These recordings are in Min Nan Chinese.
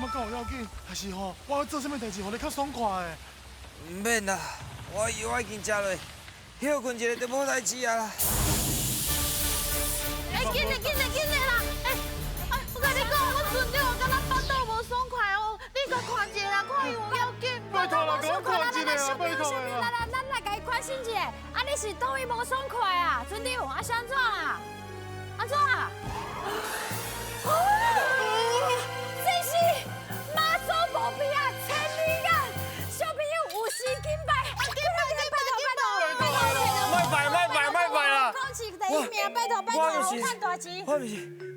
感覺敢有要緊？還是吼，我愛做啥物代誌，予你較爽快的？毋免啦，我藥已經食落，歇睏一下就無代誌啊啦。欸，緊來緊來緊來啦！欸，哎，我共你講，阮船長敢若腹肚無爽快哦，你共看一下啦，看伊有要緊無？拜託啦，共我看一下啦，拜託來啦。來，咱來共伊關心一下。啊，你是佗位無爽快啊，船長？啊，是按怎啦？按怎啊？這是媽祖無邊啊，千里眼，小朋友有時緊拜，緊拜緊拜託拜託拜託！莫拜莫拜莫拜啦！講是第一名，拜託拜託，我趁大錢。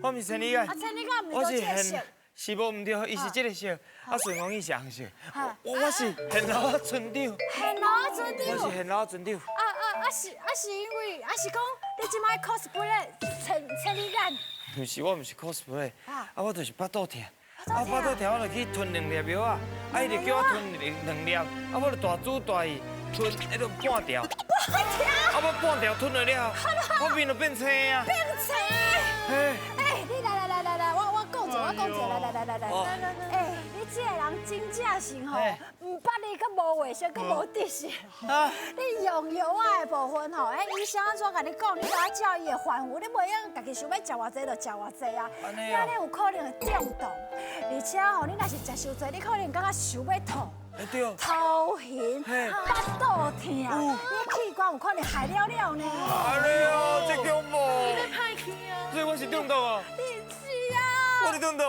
我毋是千里眼，啊，千里眼毋我是是這個色現，是無毋對，伊是這個色，啊，順風伊是紅色。我是現老仔船長。現老仔船長。我是現老仔船長。啊啊啊是啊是因為啊是講你這擺 cosplay 千里眼。毋是，我毋是 cosplay，啊，我就是腹肚疼，啊，腹肚疼，我就去吞兩粒藥啊，啊，伊就叫我吞兩粒，啊，我就大主大意吞彼個半條，半條，啊，我半條吞落了，我面就變青啊，變青，嘿，欸，你來來來來來，我講者，我講者，來來來來來，欸，你這個人真正是吼，毋捌你閣無話說，閣無知識，你用藥仔的部分吼，彼醫生按怎共你講，你都愛照伊的吩咐，你袂用家己想欲食偌濟就食偌濟啊，你按呢有可能會中毒，而且吼，你若是食傷濟，你可能感覺想欲吐。對，頭暈、腹肚疼，你器官有可能害了了呢。哎喲，這恐怖！你咧歹去啊！所以我是中毒啊！你是啊！我是中毒，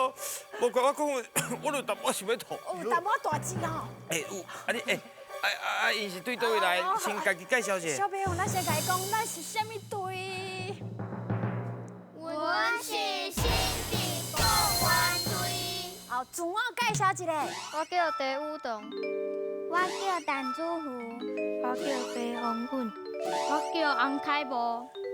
無怪我講，我就淡薄想欲吐。有淡薄大舌吼。欸有，啊你欸，啊啊啊！𪜶是對佗位來？先家己介紹者。小朋友，咱先共伊講，咱是啥物隊？阮是新竹貢丸隊。好，自我介紹一下。我叫鄭宇棟，我叫陳子福，我叫白宏允，我叫洪凱博。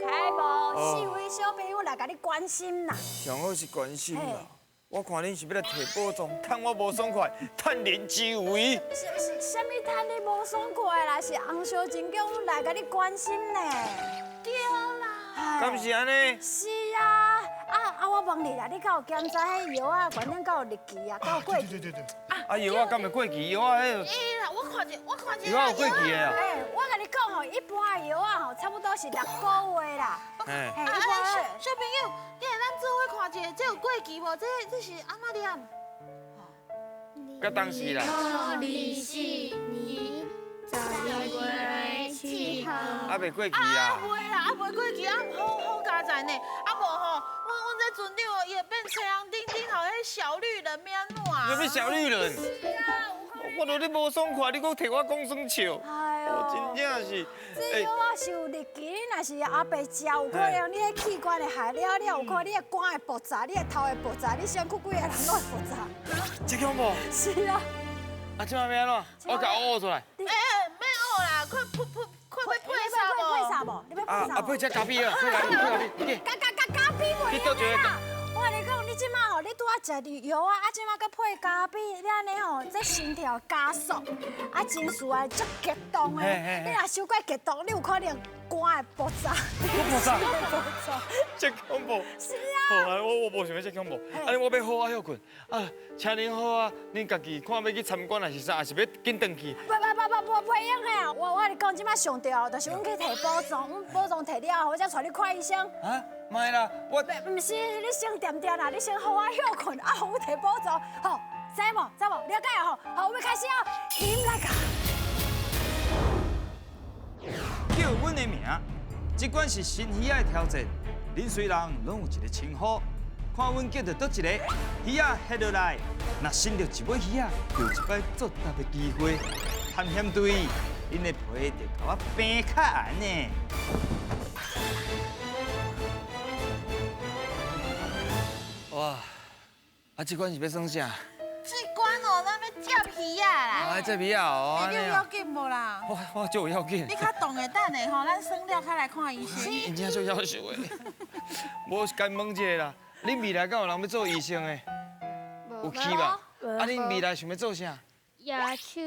凱博，四位小朋友來共你關心啦。上好是關心啦。我看恁是欲來提寶藏，趁我無爽快，趁人之危。是是，啥物趁你無爽快啦？是洪小真叫阮來共你關心呢。對啦。敢是按呢？是啊。啊啊！我問你啦，你敢有檢查彼藥仔？原頂敢有日期啊？敢有過期？對對對。啊，藥仔敢會過期？藥仔彼個。欸啦，我看者，我看者。藥仔有過期的啊？欸，我共你講吼，一般的藥仔吼，差不多是6個月啦。欸。一般。小朋友，你來咱做伙看者，這有過期無？這是按怎念？佮當時啦。 2024年12月7號。啊，袂過期啊！啊，袂啦，啊，袂過期，啊，好好佳哉呢。啊，無吼，阮這船長哦，伊會變青紅頂頂吼，彼小綠人欲按怎？啥物小綠人？是啊，我著咧無爽快，你閣提我講耍笑。哎喲，真正是。這藥仔是有日期，你若是阿白食，有可能你彼器官會害了了，有可能你的肝會爆炸，你的頭會爆炸，你身軀規个人攏會爆炸。這恐怖。是啊。啊，這擺欲按怎？我共烏出來。欸欸，免烏啦，快噗噗，快欲配啥無？配啥無？你欲配啥？啊，配這咖啡啊，配咖啡，加加加咖啡袂用啦！我共你講，你這擺吼，你拄仔食藥啊，啊這擺閣配咖啡，你按呢吼，這心跳加速，啊情緒會足激動的。你若傷過激動，你有可能肝會爆炸。爆炸！爆炸！這恐怖。是啊。好啊，我無想欲這恐怖。按呢我欲好好歇睏啊，請恁好啊，恁家己看欲去參觀還是啥，還是欲緊轉去？不不不不不，袂用的。我共你講，這擺上重要就是阮去提寶藏，阮寶藏提了後，我才帶你看醫生。啊？莫啦，我毋是，你先恬恬啦，你先好好歇睏，啊，予阮提寶藏，好，知無？知無？了解吼，好，我欲開始哦，起來噶。叫阮的名，這款是新魚仔的挑戰。恁雖人攏有一個稱呼，看阮叫著佗一個魚仔翕落來，若伸著一尾魚仔，就有一擺作答的機會。探險隊，恁的皮就共我平較絚呢。哇！啊，這款是欲耍啥？這款哦，咱欲接魚仔啦。啊，接魚仔哦。欸，你有要緊無啦？我足有要緊。你較動的，等下吼，咱耍了較來看醫生。真正足夭壽的。無敢問一下啦，恁未來敢有人欲做醫生的？有去吧？啊，恁未來想欲做啥？野手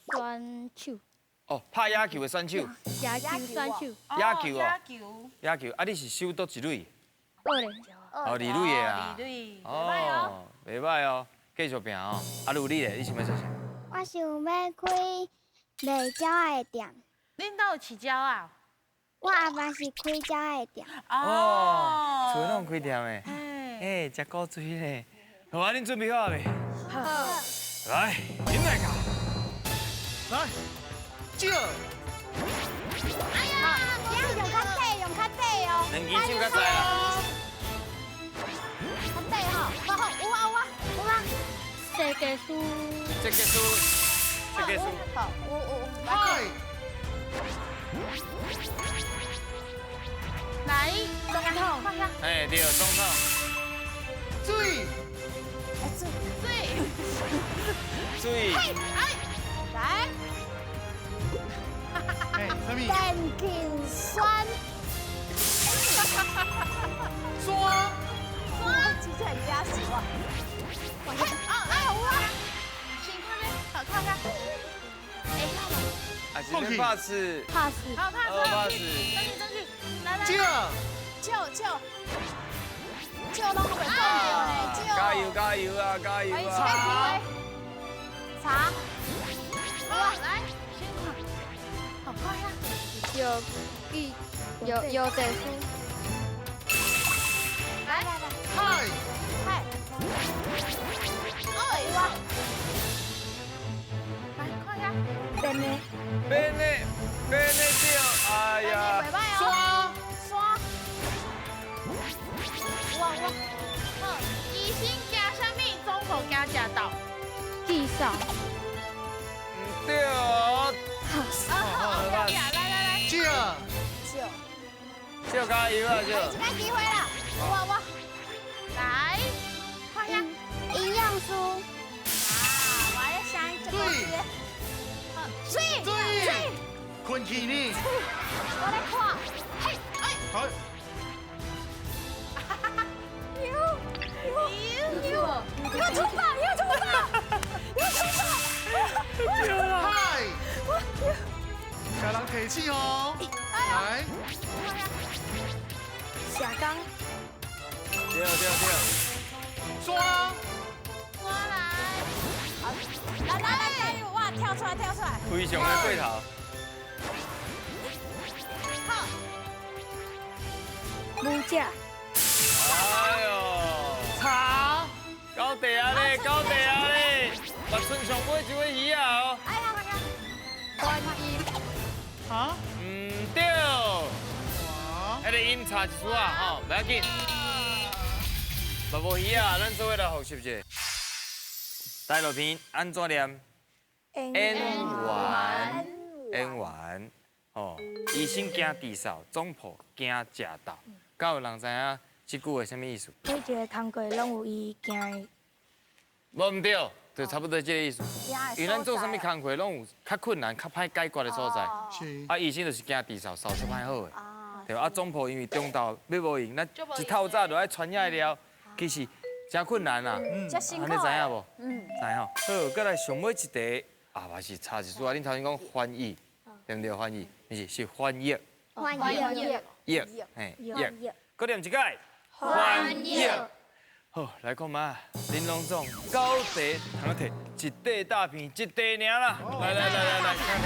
選手。哦，拍野球的選手。野球選手。野球哦。野球，啊，你是守佗一壘？二壘。哦，二壘的啊。二壘。哦，袂䆀哦。继续拼哦。啊，你咧，你想欲做啥？我想欲开卖鸟仔的店。恁兜有饲鸟仔？我阿爸是开鸟仔的店。哦，厝拢开店的。哎，食古锥咧。好啊，恁准备好未？好。来，进来卡。来，借。哎呀，用较短，用较短哦。两支手较济啦。较短吼，好好，有啊有啊有啊。设计师。设计师，设计师。好，有有。嗨。来，总统。哎，对，总统。水。水。水。水。哎，来。哎，什么？电竞酸。刷。刷。真正压死我。嘿，哦，哎，有啊。先看咧，好看看。哎，啊，是咧拍死。拍死。好，拍死。争取争取，来来。借。借借。借拢袂讲著呢，借。加油加油啊，加油啊！茶。好，来，先看。好快呀！有记有有地书。来来来。嗨。嗨。哎哇！来，看下。变的。变的，变的对，哎呀。刷刷。哇哇！好，医生惊啥物？总铺惊食豆。祭扫。对。好，好，来来来。借。借。借加油啊！借。一摆机会啦！哇哇！来，看下。营养书。啊，我咧声音这个水。水。困去呢？我咧看。嘿，哎。好。牛牛牛！有出发，有出发，有出发！嗨！家人提醒哦。来。下岗。对对对。刷。刷来。来来来，加油！哇，跳出来，跳出来。非常的过头。好。母架。哎呦。茶。高地啊咧，高地啊咧，把村上尾一尾鱼啊哦。哎呀，观音。啊？唔对。那个音差一丝啊，吼，不要紧。嘛无鱼啊，咱做伙来复习一下。台路片按怎念？演员，演员，吼，医生惊地扫，总铺惊食豆。敢有人知影这句话啥物意思？每一个工课拢有伊惊的。无毋对，就差不多这个意思。因为咱做啥物工课，拢有较困难、较歹解决的所在。是。啊，医生就是惊地扫，扫出歹好的。对啊，总铺因为中昼欲无闲，咱一透早就爱传遐料，其实真困难啦。真辛苦。你知影无？嗯。知吼。好，阁来上尾一题，啊，嘛是差一丝啊。恁头先讲翻译，对毋对？翻译，毋是，是翻译。翻译。译，嘿，译。阁念一摆。翻译。好，来看嘛，林龙总高题通摕一块大片，一块尔啦。来来来来来，看题。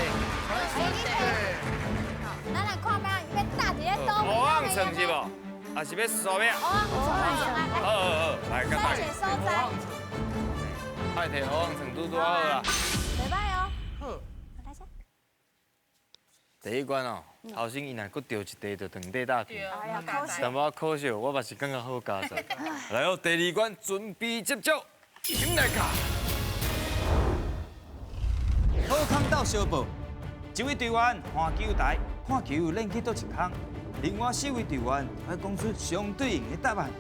咱来看觅，欲搭伫咧佗位？乌甕床是无？还是欲刷饼？乌甕床来。好好好，来，甲大家。所在。爱摕乌甕床拄拄好啦。袂歹哦。好。来先。第一关哦，头先伊若阁著一块，就两块大片。哎呀，可惜。淡薄仔可惜，我嘛是感觉好加载。来哦，第二关准备接招，进来卡。好康斗相报，一位队员换球台，看球练去佗一空；另外四位队员爱讲出相对应的答案。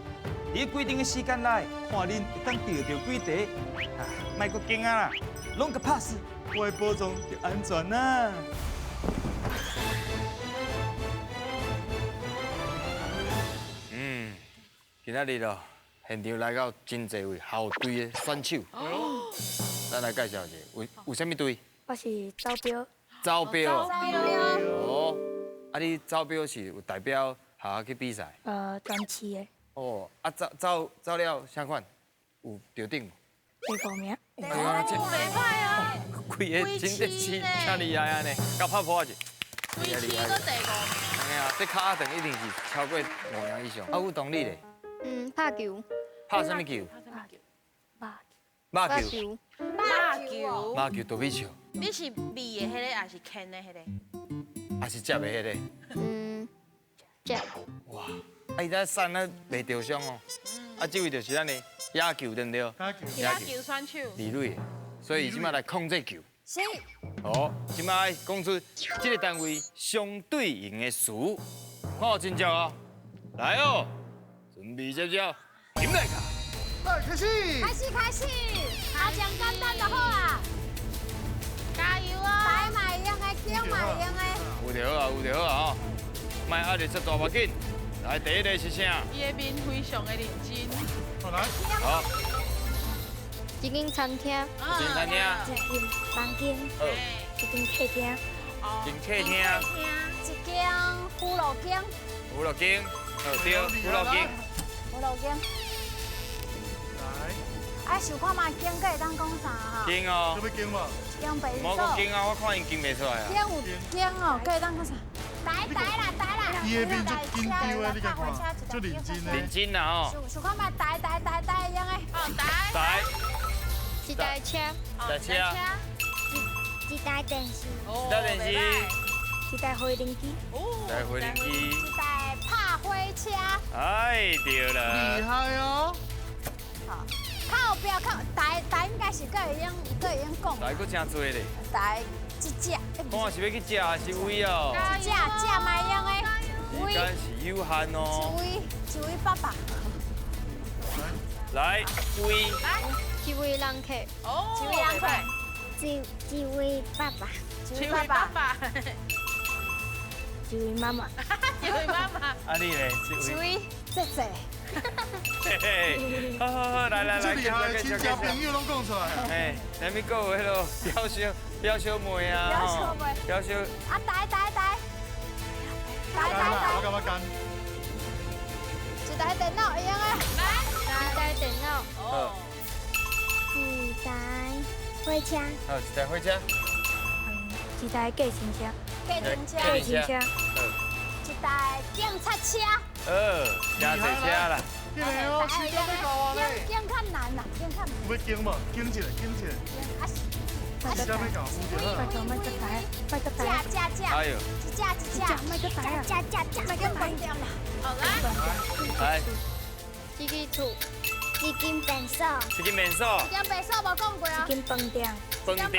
伫规定的时间内，看恁会当钓著几题。啊，莫阁惊啊啦，拢共拍死，我的宝藏就安全啦。嗯，今仔日咯，现场来到真济位校队的选手。咱来介绍一下，有啥物队？我是走标。走标。哦，啊，你走标是有代表学校去比赛？全市的。哦，啊，走走走了啥款？有得奖无？第五名。哎呀，這袂歹啊，規个真的是真厲害啊呢，佮拍破一。規市閣第五名。嘿啊，這跤仔長一定是超過五名以上。啊，有動力咧？嗯，拍球。拍啥物球？肉肉球。肉球。肉球躲避球。你是味的彼个，還是牽的彼个？還是接的彼个？嗯，接。哇！啊，伊在散啊，袂著傷哦。啊，這位就是咱的野球，對毋對？野球選手。李蕊，所以這擺來控制球。是。好，這擺講出這個單位相對應的詞，看有真正哦。來哦，準備接招，進來卡。來，開始。開始，開始。啊，真簡單就好啊。加油啊！台嘛會用的，弓嘛會用的。有就好啊，有就好啊，吼。莫壓力這大，無緊。來，第一个是啥？伊的面非常的認真。好來。好。一間餐廳。一間餐廳。一間房間。一間客廳。一間客廳。一間娛樂間。娛樂間。好，對，娛樂間。娛樂間。來。啊，想看覓間，閣會當講啥哈？間哦。要間嘛？一間白。莫講間啊，我看𪜶間袂出來啊。間有間哦，閣會當講啥？來來啦，來啦！伊的面足緊張的，你共看，足認真的。認真啦吼。想看覓台台台台用的。哦，台。台。一台車。一台車。一台電視。一台電視。一台飛輪機。一台飛輪機。一台拍火車。哎，對啦。厲害哦。好，靠邊靠台台應該是閣會用閣會用講。台閣真濟咧。台。一隻，看是欲去食還是位哦？一隻食嘛會用的，時間是有限哦。一位一位爸爸。來，位。來，一位人客。哦，一位人客。一位爸爸。一位爸爸。一位媽媽。一位媽媽。啊你咧？一位姐姐。嘿嘿，好好好，來來來，這厲害，親戚朋友攏講出來。哎，啥物閣有彼个表小表小妹啊？表小妹。表小。啊，台台台。台台台。我感覺幹。一台電腦會用的。來，一台電腦。哦。一台火車。好，一台火車。一台計程車。計程車。計程車。一台警察車。真濟車啦。對哦，時間欲到啊咧。警較難啦，警較難。有欲警無？警一下，警一下。啊時間欲到，有就好。拜託，莫閣台，拜託台。只只只。哎呦。一隻一隻。莫閣台啊！只只只。莫閣飯店啦。好來。來。一間厝，一間便所。一間便所。一間便所無講過啊。一間飯店。飯店。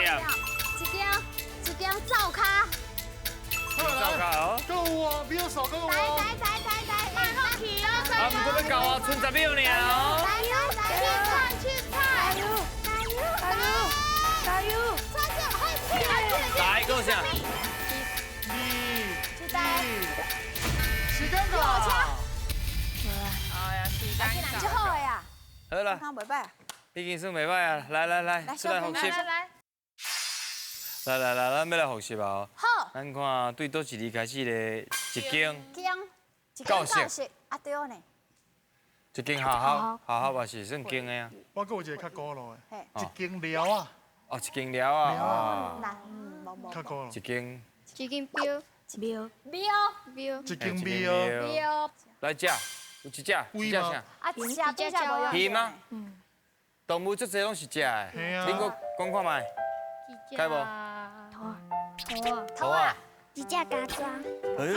一間一間灶跤。灶跤哦。夠有啊，表嫂夠有啊。來來來來來，莫放棄哦！啊，毋過欲到啊，賰10秒爾哦。來來來，去菜加油加油加油加油！來，夠啥？二，一台。時間到。哎呀，時間到。這好的啊。好啦。袂歹。已經算袂歹啊！來來來，出來複習。來來。來來來，咱欲來複習啊！好。咱看對佗一字開始咧，一間。間。教室。啊對呢。一間學校，學校嘛是算間的啊。我閣有一個較古老的，一間寮啊。哦，一間寮啊。難，無無。較古老。一間。一間廟。廟。廟。廟。一間廟。廟。來食，有一隻，一隻啥？啊，一隻，一隻無用。魚嗎？嗯。動物足濟攏是食的。恁閣講看覓？該無？兔啊。兔啊。一隻家蛇。哎呦！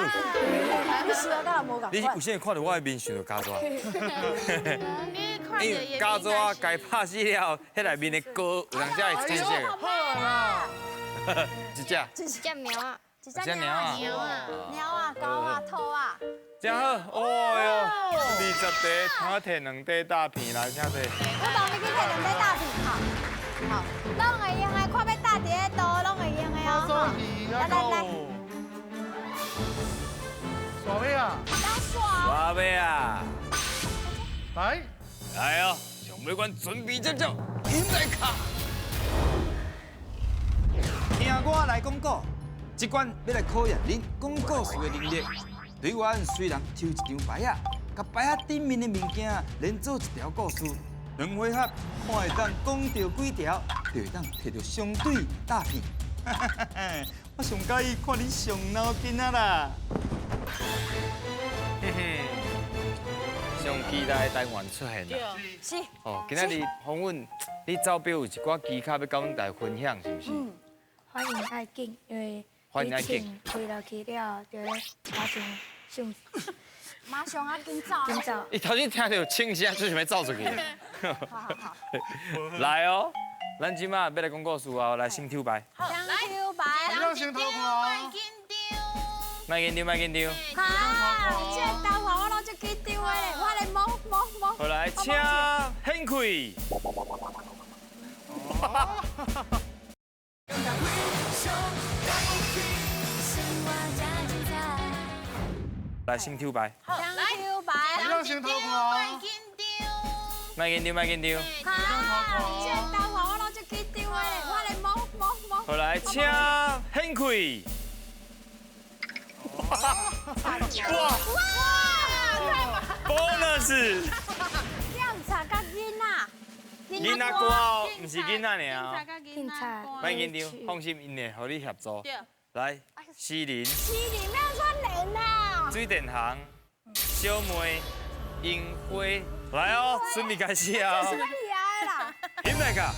你想甲無仝你有啥看著我的面想著家蛇？因为家蛇共拍死了，彼內面的膏有當時會青色。好啦。一隻。一隻貓仔。一隻貓仔。貓仔、狗仔、兔仔。真好，哦喲，20題，通提2塊大片來，請提。我當你去提2塊大片，好，好，攏會用的，看欲搭佇咧佗，攏會用的哦。來來來。煞尾啊！來煞尾啊！來，來哦，上尾關準備接招，引來卡。聽我來講古，這關欲來考驗恁講故事的能力。隊員雖然抽一張牌仔，共牌仔頂面的物件連做一條故事，两回合看会当讲著几条，就会当提著相对大片。我上佮意看恁上脑筋啊啦！哼哼，上期待的单元出现啦。是。哦，今仔日访问你走表有一寡技巧欲佮阮大家分享，是毋是？嗯，反应爱紧，因为反应爱紧，开落去了，就咧马上上。马上啊，紧走！紧走！伊头先听著枪声，就想欲走出去。好好好。来哦，咱这马欲来讲故事哦，来先抽牌。好，来抽牌。先抽牌。莫紧张，莫紧张。哈，这个单元我拢足紧张的咧，我来摸摸摸。好来，请掀开。来先抽牌。好，来抽牌。先抽牌。莫紧张，莫紧张。哈，这个单元我拢足紧张的咧，我来摸摸摸。好来，请掀开。哇哇！Bonus！警察佮囡仔，囡仔歌哦，毋是囡仔尔哦。警察。莫紧张，放心，𪜶会予你协助。来，诗琳。诗琳欲按怎连啊？水电行，小妹，樱花，来哦，准备开始啊！这是啥物的啦？点来噶？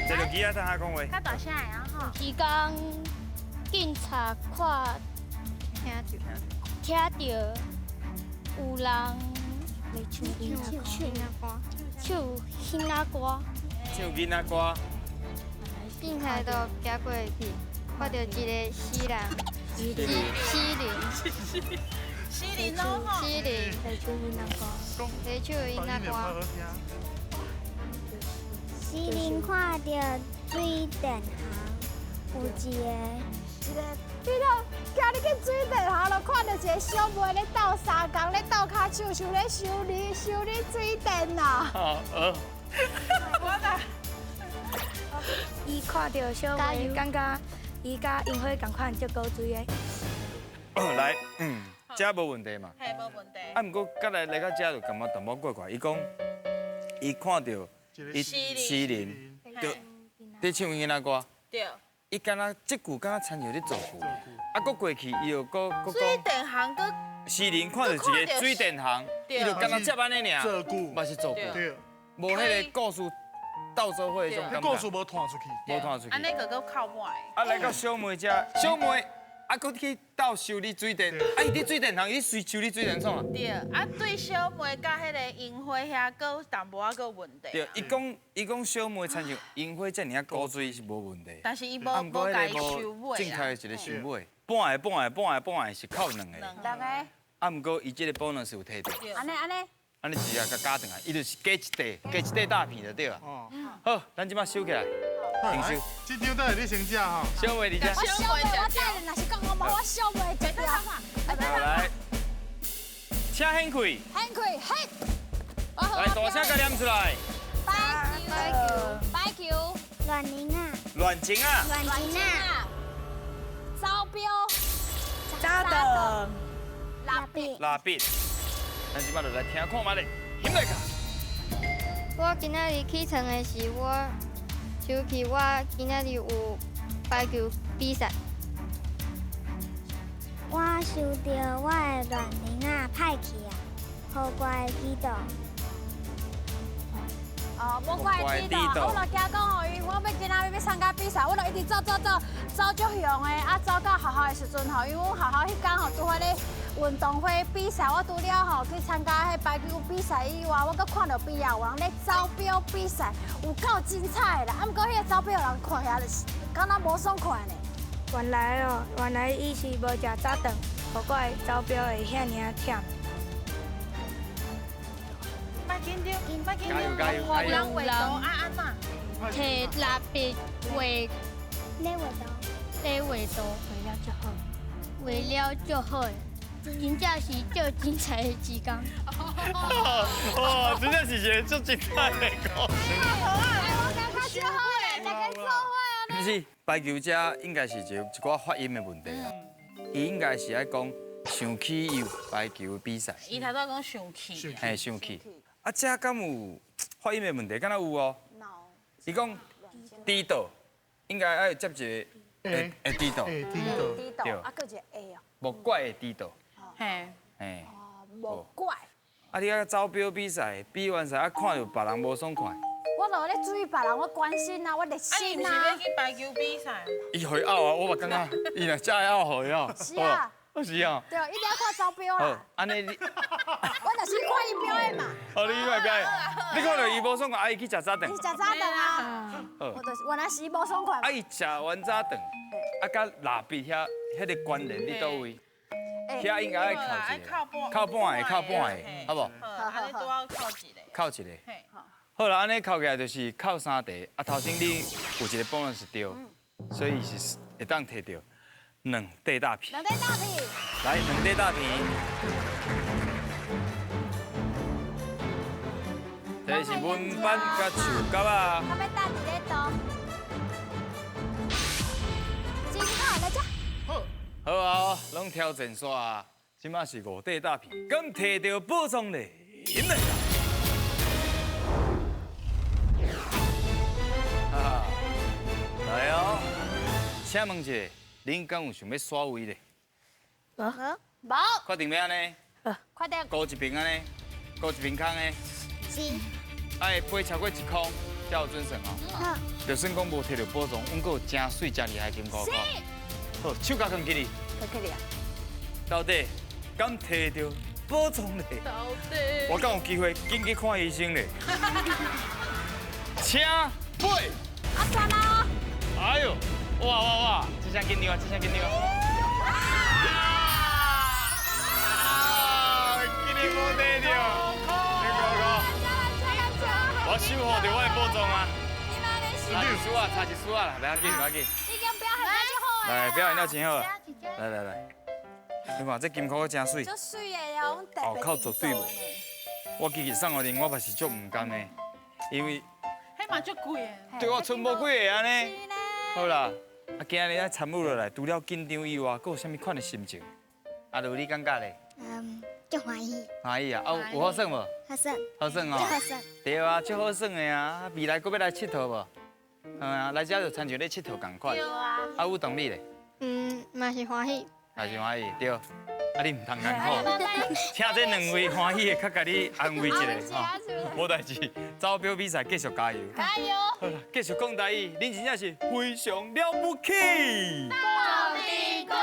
这个机仔等下讲话。较大声的啊吼。是讲警察看。听著有人唱囡仔歌，唱囡仔歌。警察就行过去，看著一个死人，死人，死人哦吼，死人，在唱囡仔歌，在唱囡仔歌。死人看著水电行有一个。一个，你著行入去水电行，就看著一个小妹咧斗相共，咧斗跤手，想咧修理修理水电啦。好，我来。伊看著小妹，感觉伊佮樱花仝款，足古锥的。来，这无问题嘛？嘿，无问题。啊，毋过佮来来到遮就感觉淡薄怪怪。伊讲，伊看著伊诗琳，就伫唱囡仔歌。对。伊敢若这句敢若亲像咧造句，啊，阁过去伊又阁阁讲。水电行阁。诗琳看著一个水电行，伊就敢若接按呢尔。造句。嘛是造句。对。无彼个故事斗做伙彼种感觉。故事无拖出去。无拖出去。按呢阁阁扣满。啊，来到小妹遮，小妹。啊，阁去斗修理水电，啊，伊伫水电行，伊随修理水电创啊？对，啊，对小妹佮彼个樱花遐，阁有淡薄仔阁有问题。对，伊讲伊讲小妹亲像樱花遮尔仔古锥是无问题。但是伊无无共伊收尾。正确的一个收尾，半个半个半个半个是扣两个。两个。啊，毋过伊这个 bonus 有提著。按呢按呢。按呢直接共加转来，伊就是加一块，加一块大片就对啊。好，咱这摆收起来。停收。这张等下你先食吼。小妹你食。我小妹，我等下若是讲我无，我小妹食掉。来，请掀开。掀开，嘿。来，大声共念出来。排球，排球。乱情啊。乱情啊。乱情啊。招标。早顿。蜡笔。蜡笔。咱这摆就来听看觅咧，翕来卡。我今仔日起床的时，我想起我今仔日有排球比赛。我想著我的恋人仔歹去啊，予我会记住。哦，无怪会记住。我就惊讲吼，因为我欲今仔日欲参加比赛，我就一直走走走走足雄的，啊走到学校的时阵吼，因为阮学校彼工吼拄好咧运动会比赛，我除了吼去参加彼排球比赛以外，我阁看著边仔有人咧走表比赛，有够精彩的啦。啊，毋过彼个走表人看起来就是敢若无爽快呢。原来哦，原来伊是无食早顿，无怪走表会遐尔仔忝。莫紧张，莫紧加油加油张，有人画图啊按怎？提蜡笔画，咧画图，咧画图，画了足好，画了足好的，真正是足精彩的一工。哇，真正是一个足精彩的故事。我感觉足好的，大家做伙毋是，排球者应该是一一寡发音的问题啦。伊应该是爱讲想起有排球比赛。伊头拄讲想起。嘿，想起。啊，这敢有发音的问题，敢若有哦。伊讲猪肚，应该爱接一个会会猪肚，会猪肚，对，啊，阁一个会哦。莫怪的猪肚。嘿。嘿。哦，莫怪。啊，你遐走表比赛，比完赛啊，看著别人无爽快。我就咧注意别人，我关心啊，我热心啊。啊，你毋是欲去排球比赛？伊予伊拗啊，我嘛感觉，伊若遮会拗，予伊拗。是啊。是啊。对，一定要看招标啦。按呢你，我就是看伊表演嘛。哦，你看表演，你看著伊无爽快，啊伊去食早顿。伊食早顿啊。我就是原来是无爽快。啊，伊食完早顿，啊，佮蜡笔遐彼个关联伫佗位？遐应该爱扣一个，扣半个，扣半个，好无？好，按呢拄好扣一个。扣一个。好啦，按呢扣起来就是扣三题。啊，头先你有一个 bonus 对，所以是会当提著两块大皮。两块大皮。来，两块大皮。这是阮班佮树角仔。我欲等伫咧度。真好，来遮。好。好啊，拢挑战煞啊！这马是五块大皮，敢提著宝藏咧？赢了！哈，来哦，请问一下，恁敢有想欲刷位咧？无。无。确定欲按呢？确定。高一边按呢？高一边空的。是。爱飞超过一空才有准算哦。好。就算讲无提著宝藏，阮阁有真媠真厉害金箍箍。好，手共囥起哩。囥起哩啊！到底敢提著宝藏咧？到底我敢有机会紧去看医生咧？请飞。啊，算啦！哎呦，哇哇哇！这声紧张啊，这声紧张啊！啊！今日无提著，我守护著我的宝藏啊！差一丝仔，差一丝仔啦，袂要紧，袂要紧。已经表现得足好啊！来，表现得真好。来来来，你看这金箍真媠。足媠的哦，哦，扣绝对无。我其实送予恁，我嘛是足毋甘的，因为。彼嘛足贵的。对，我賰无几个按呢。好啦，啊，今日爱参与落来，除了紧张以外，阁有啥物款的心情？阿如，你感觉咧？嗯，足欢喜。欢喜啊！啊，有好耍无？好耍。好耍哦。足好耍。对啊，足好耍的啊！未来阁欲来𨑨迌无？啊，来遮就亲像咧𨑨迌仝款。对啊。啊，有动力咧？嗯，嘛是欢喜。嘛是欢喜，对。啊，你毋通艰苦，请这两位欢喜的，较共你安慰一下吼。无代志，走表比赛继续加油。加油！好啦，继续讲台语，恁真正是非常了不起。斗智功。